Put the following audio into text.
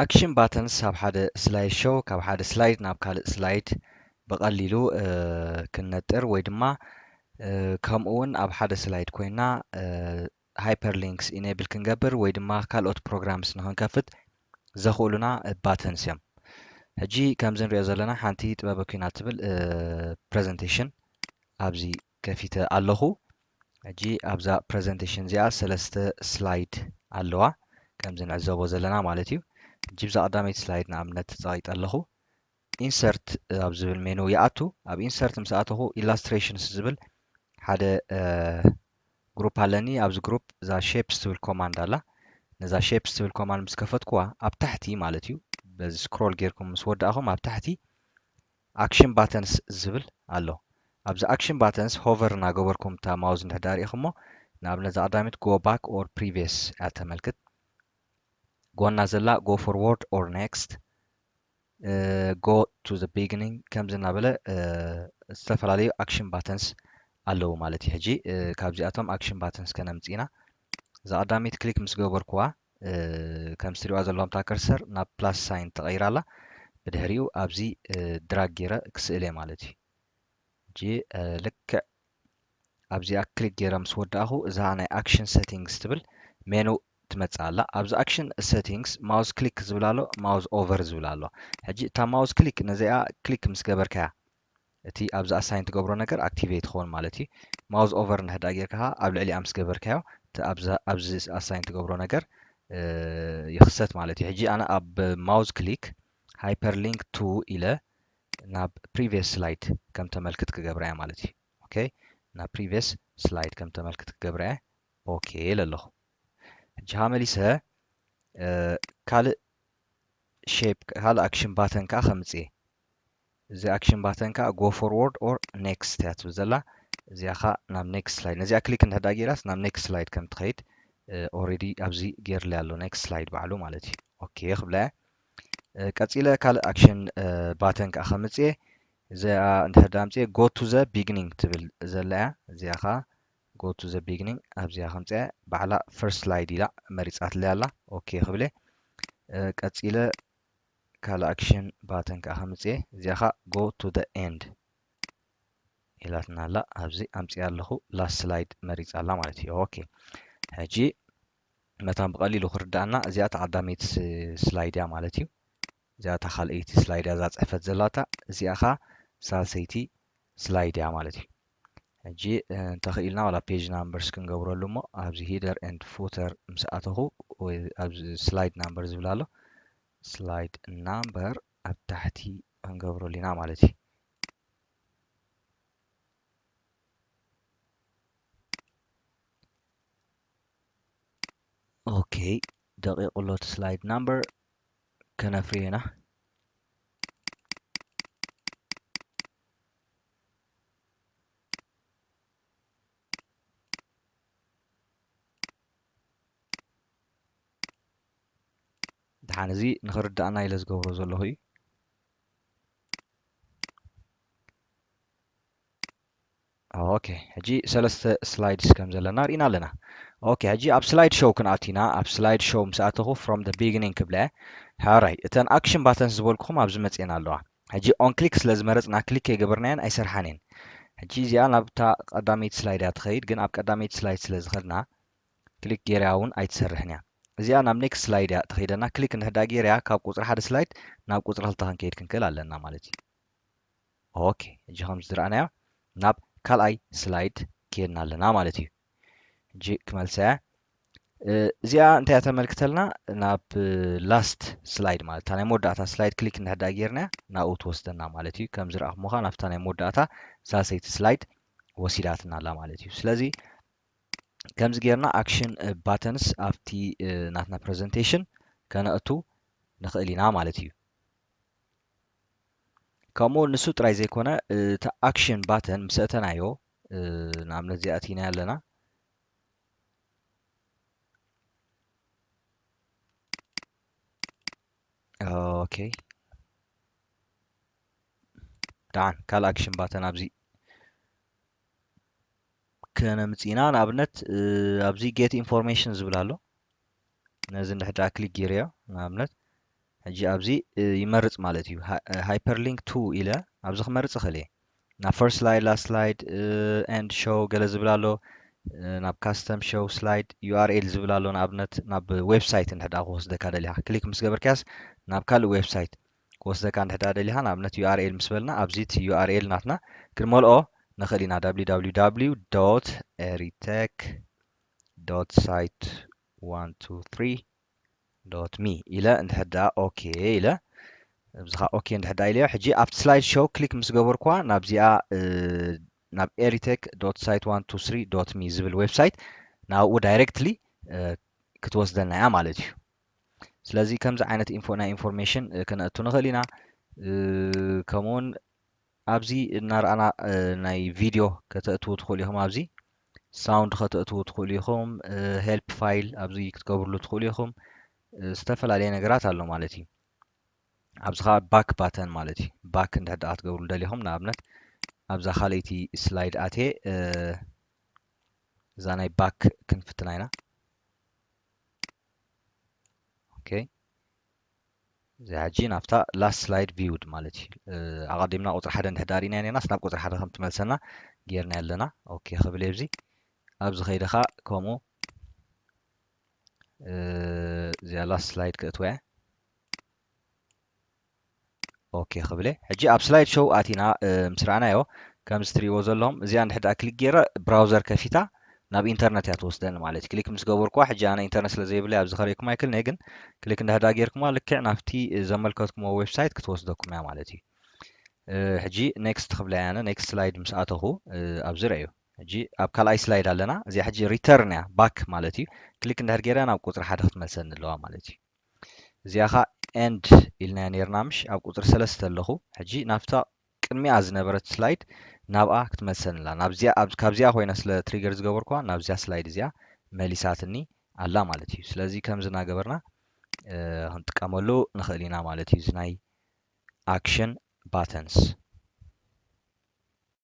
Action buttons ኣብ ሓደ slide show ካብ ሓደ slide ናብ ካልእ slide ብቐሊሉ ክንነጥር ወይ ድማ ከምኡ እውን ኣብ ሓደ slide ኮይና hyperlinks enable ክንገብር ወይ ድማ ካልኦት programs ንክንከፍት ዘኽእሉና buttons እዮም። ሕጂ ከምዚ ንሪኦ ዘለና ሓንቲ ጥበበ ኩናት ትብል presentation ኣብዚ ከፊተ ኣለኹ። ሕጂ ኣብዛ presentation እዚኣ ሰለስተ slide ኣለዋ ከምዚ ንዕዘቦ ዘለና ማለት እዩ። ሕጂ ብዛ ቀዳመይቲ slide ንኣብነት ተፀቒጠ ኣለኹ። Insert ኣብ ዝብል menu ይኣቱ። ኣብ insert ምስ ኣተኹ illustrations ዝብል ሓደ group ኣለኒ። ኣብዚ group እዛ shapes ትብል command ኣላ። ነዛ shapes ትብል command ምስ ከፈትኩዋ ኣብ ታሕቲ ማለት እዩ፣ በዚ scroll ጌርኩም ምስ ወዳእኹም ኣብ ታሕቲ action buttons ዝብል ኣሎ። ኣብዚ action buttons hover እናገበርኩም እታ mouse እንድሕር ዳኣ ሪኢኹሞ፣ ንኣብነት እዛ ቀዳመይቲ go back or previous እያ ተመልክት። ጎና ዘላ go forward or next፣ go to the beginning ከምዚ እናበለ ዝተፈላለዩ action buttons ኣለዉ ማለት እዩ። ሕጂ ካብዚኣቶም action buttons ከነምፅእ ኢና። እዛ ቀዳመይቲ click ምስ ገበርኩዋ ከምዚ ትሪእዋ ዘለኹም እታ cursor ናብ plus sign ተቐይራ ኣላ። ብድሕሪኡ ኣብዚ drag ገይረ ክስእል እየ ማለት እዩ። ሕጂ ልክዕ ኣብዚኣ click ገይረ ምስ ወዳእኹ እዛ ናይ action settings ትብል menu ትመፅእ ኣላ። ኣብዚ action settings mouse click ዝብል ኣሎ፣ mouse over ዝብል ኣሎ። ሕጂ እታ mouse click ነዚኣ click ምስ ገበርካያ እቲ ኣብዚ assign ትገብሮ ነገር activate ይኸውን ማለት እዩ። Mouse over እንድሕር ዳኣ ጌርካ ኣብ ልዕሊኣ ምስ ገበርካዮ እቲ ኣብዚ assign ትገብሮ ነገር ይኽሰት ማለት እዩ። ሕጂ ኣነ ኣብ mouse click hyperlink to ኢለ ናብ previous slide ከም ተመልክት ክገብራ እየ ማለት እዩ። Okay፣ ናብ previous slide ከም ተመልክት ክገብራ እየ። Okay ኢለ ኣለኹ። ሕጂ ሃመሊሰ ካልእ shape ካልእ action button ከዓ ከምፅእ እየ። እዚ action button ከዓ go forward or next እያ ትብል ዘላ። እዚኣ ከዓ ናብ next slide፣ ነዚኣ click እንድሕር ዳኣ ጌራስ ናብ next slide ከም ትኸይድ already ኣብዚ ጌርለይ ኣሎ፣ next slide ባዕሉ ማለት እዩ። Okay ክብላ እየ። ቀፂለ ካልእ action button ከዓ ከምፅእ እየ። እዚኣ እንድሕር ዳኣ ኣምፅእ እየ go to the beginning ትብል ዘላ እያ። እዚኣ ከዓ go to the beginning ኣብዚኣ ከምፅእ እየ። ባዕላ first slide ኢላ መሪፃትለይ ኣላ። Okay ክብል እየ። ቀፂለ ካልእ action button ከዓ ከምፅእ እየ። እዚኣ ከዓ go to the end ኢላትና ኣላ። ኣብዚ ኣምፅኣ ኣለኹ፣ last slide መሪፃ ኣላ ማለት እዩ። Okay ሕጂ መታን ብቐሊሉ ክርዳኣና እዚኣ እታ ቀዳመይቲ slide እያ ማለት እዩ። እዚኣ እታ ካልኣይቲ slide እያ እዛ ፅሕፈት ዘላታ፣ እዚኣ ከዓ ሳልሰይቲ slide እያ ማለት እዩ። ሕጂ እንተኽኢልና ዋላ page numbers ክንገብረሉ እሞ ኣብዚ header and footer ምስ ኣተኹ ወይ ኣብዚ slide number ዝብል ኣሎ slide number ኣብ ታሕቲ ክንገብረሉ ኢና ማለት እዩ። Okay ደቂቕ ኣሎ እቲ slide number ከነፍርዮ ኢና። ደሓን እዚ ንኽርዳእና ኢለ ዝገብሮ ዘለኹ እዩ። Okay ሕጂ ሰለስተ slides ከም ዘለና ርኢና ኣለና። Okay ሕጂ ኣብ slide show ክንኣቱ ኢና። ኣብ slide show ምስ ኣተኹ from the beginning ክብለ ሕራይ እተን action buttons ዝበልኩኹም ኣብዚ መፅኤን ኣለዋ። ሕጂ on click ስለ ዝመረፅና click ከይገበርናየን ኣይሰርሓን እየን። ሕጂ እዚኣ ናብታ ቀዳመይቲ slide እያ ትኸይድ፣ ግን ኣብ ቀዳመይቲ slide ስለ ዝኸድና click ጌርያ እውን ኣይትሰርሕን እያ። እዚኣ ናብ next slide እያ ትኸይደና። Click እንድሕር ዳኣ ጌርያ ካብ ቁፅሪ ሓደ slide ናብ ቁፅሪ ክልተ ክንከይድ ክንክእል ኣለና ማለት እዩ። Okay ሕጂ ከምዚ ዝረኣናዮ ናብ ካልኣይ slide ከይድና ኣለና ማለት እዩ። ሕጂ ክመልሳ እያ። እዚኣ እንታይ እያ ተመልክተልና? ናብ last slide ማለት እታ ናይ መወዳእታ slide click እንድሕር ዳኣ ጌርና ናብኡ ትወስደና ማለት እዩ። ከም ዝረኣኹሞ ከኣ ናብታ ናይ መወዳእታ ሳልሰይቲ slide ወሲዳትና ኣላ ማለት እዩ። ስለዚ ከምዚ ጌርና action buttons ኣብቲ ናትና presentation ከነእቱ ንኽእል ኢና ማለት እዩ። ከምኡ ንሱ ጥራይ ዘይኮነ እቲ action button ምስ ኣእተናዮ ንኣብነት እዚኣ ኣእቲናያ ኣለና። Okay ደሓን ካልእ action button ኣብዚ ከነምፅእ ኢና። ንኣብነት ኣብዚ get information ዝብል ኣሎ። ነዚ እንድሕር ደኣ click ገይረዮ ንኣብነት ሕጂ ኣብዚ ይመርጽ ማለት እዩ። Hyperlink to ኢለ ኣብዚ ክመርጽ እኽእል እየ። ናብ first slide, last slide, end show ገለ ዝብል ኣሎ። ናብ custom show slide URL ዝብል ኣሎ። ንኣብነት ናብ website እንድሕር ክወስደካ ደሊኻ click ምስ ገበርካያስ ናብ ካልእ website ክወስደካ እንድሕር ደሊኻ፣ ንኣብነት URL ምስ በልና ኣብዚ እቲ URL ናትና ክንመልኦ ንኽእል ኢና። www.eritech.site123.me ኢለ እንድሕር ደኣ OK ኢለ፣ ኣብዚ ኸዓ OK እንድሕር ደኣ ኢለዮ። ሕጂ ኣብቲ slide show click ምስ ገበርኩዋ ናብዚኣ ናብ eritech.site123.me ዝብል website ናብኡ directly ክትወስደና እያ ማለት እዩ። ስለዚ ከምዚ ዓይነት ኢንፎ ናይ ኢንፎርሜሽን ክነእቱ ንኽእል ኢና። ከምኡውን ኣብዚ እናረኣና ናይ ቪድዮ ከተእትዉ ትኽእሉ ኢኹም። ኣብዚ ሳውንድ ከተእትዉ ትኽእሉ ኢኹም። Help file ኣብዚ ክትገብርሉ ትኽእሉ ኢኹም። ዝተፈላለየ ነገራት ኣሎ ማለት እዩ። ኣብዚ ከዓ back button ማለት እዩ። Back እንድሕር ደኣ ክትገብርሉ ደሊኹም፣ ንኣብነት ኣብዛ ካልኣይቲ slide ኣትየ እዛ ናይ back ክንፍትና ኢና። OK፣ እዚ ሕጂ ናብታ last slide viewed ማለት እዩ። ኣቐዲምና ቁፅሪ ሓደ እንድሕር ደኣ ርኢና ነርናስ ናብ ቁፅሪ ሓደ ከም ትመልሰና ጌርና ኣለና። OK ክብል ኣብዚ ኣብዚ ከይደ ከዓ ከምኡ እዚኣ last slide ክእትዋ እየ። OK ክብል እየ። ሕጂ ኣብ slide show ኣቲና ምስ ረኣናዮ ከምዚ ትሪእዎ ዘለኹም እዚኣ እንድሕር ደኣ click ገይረ browser ከፊታ ናብ ኢንተርነት እያ ትወስደኒ ማለት እዩ። Click ምስ ገበርኩዋ ሕጂ ኣነ ኢንተርነት ስለ ዘይብለይ ኣብዚ ከርእየኩም ኣይክእልን እየ፣ ግን click እንድሕር ደኣ ጌርኩማ ልክዕ ናብቲ ዘመልከትኩምዎ website ክትወስደኩም እያ ማለት እዩ። ሕጂ next ክብላ እየ ኣነ። Next slide ምስ ኣተኹ ኣብዚ ረእዩ። ሕጂ ኣብ ካልኣይ slide ኣለና። እዚኣ ሕጂ return እያ፣ back ማለት እዩ። Click እንድሕር ገይረ ናብ ቁፅሪ ሓደ ክትመልሰኒ ኣለዋ ማለት እዩ። እዚኣ ኸዓ end ኢልናያ ነይርና ምሽ? ኣብ ቁፅሪ ሰለስተ ኣለኹ። ሕጂ ናብታ ቅድሚኣ ዝነበረት slide ናብኣ ክትመልሰኒ ኣላ። ናብዚኣ፣ ኣብ፣ ካብዚኣ ኮይነ ስለ trigger ዝገበርኩዋ ናብዚኣ slide እዚኣ መሊሳትኒ ኣላ ማለት እዩ። ስለዚ ከምዚ እናገበርና ክንጥቀመሉ ንኽእል ኢና ማለት እዩ፣ እዚ ናይ action buttons።